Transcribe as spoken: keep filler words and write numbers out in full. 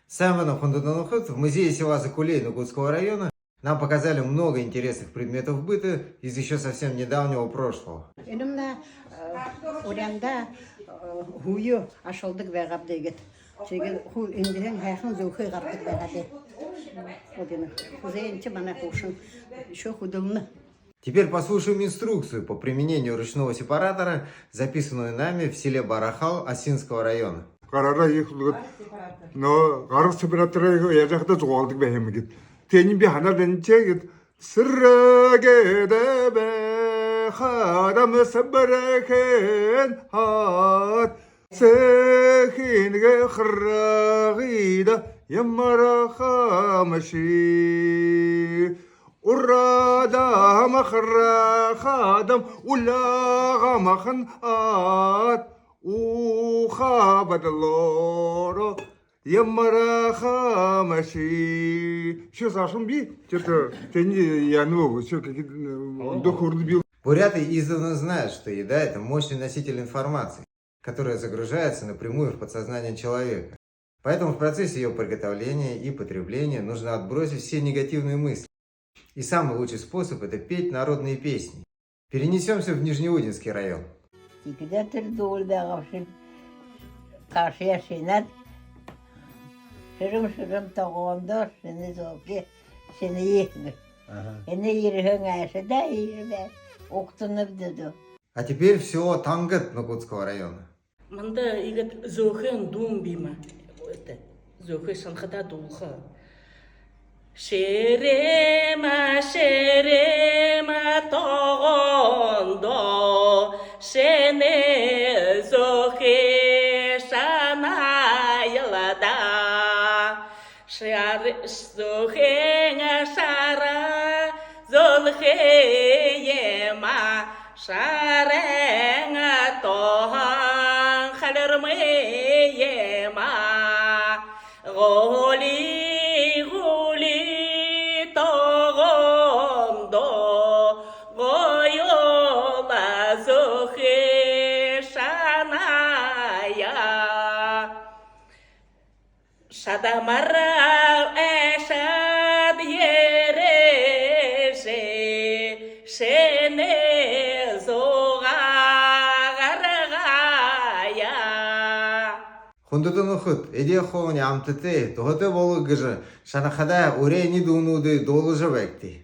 Сайн байна, хүндэтэ нүхэд! В музее Севаза Кулей Нугутского района нам показали много интересных предметов быта из ещё совсем недавнего прошлого. Энэмнай, э, уряанда, э, һүеэ ашалдаг байгаабди гээд. Тиигээд хуу эндэһээн һайхан зөөхэй гарадаг байгаабди. Вот энэ. Хүзээншье манай хуушан ещё хүдэлнэ. Теперь послушаем инструкцию по применению ручного сепаратора, записанную нами в селе Барахал Осинского района. Гараараа ехэ үлгөд, но гараа сепаратораар яажа хадаа зугаалдаг байһан юм гээд. Тээнь би һанаад байнаб гээд. Сэрэгдээ байхадам сэбэрхэн аад, сэхынгээ харгыда ямар хамаши. Урдам харахадам улагамхан аад, ухаа бадалоро ямар хамаши. Ещё саашань би что-то тээнь яанаб, ещё какие-то, э, дохорд би. Буряты издавна знают, что еда — это мощный носитель информации, которая загружается напрямую в подсознание человека. Поэтому в процессе её приготовления и потребления нужно отбросить все негативные мысли. И самый лучший способ — это петь народные песни. Перенесёмся в Нижнеудинский район. Тиихэдэ тэрэ дуулаха байгаабши, кашаяа шэнээд, шэрэм-шэрэм тогоондоо шэнэ зөөхэй шэнэ ехэ. Ага. Энэ ерэһэн айшадаа ерэбэ, угтанабди даа. А теперь в село Тангад Нугутского района. Манда иигээд зөөхэй дуун бии юм аа. Это, зөөхэй шанхадаа дуулаха. Шэрэм, шэрэм тогоондоо шэнэ зөөхэй шанаал даа. Шар-, зөөхэй шара зөөлхэй юм аа, шарай тоһон халирмай юм аа. Гули, гули тогоондоо гоёл зөөхэй шанаал даа. Шадамараа айшаад ерэжэ, шэнэ зугаа гаргая. Хүндэтэ нүхэд, эдеэ хоолойнь амтатай, туһатай болог гэжэ шанахадаа уряни дуунуудые дуулажа байгты.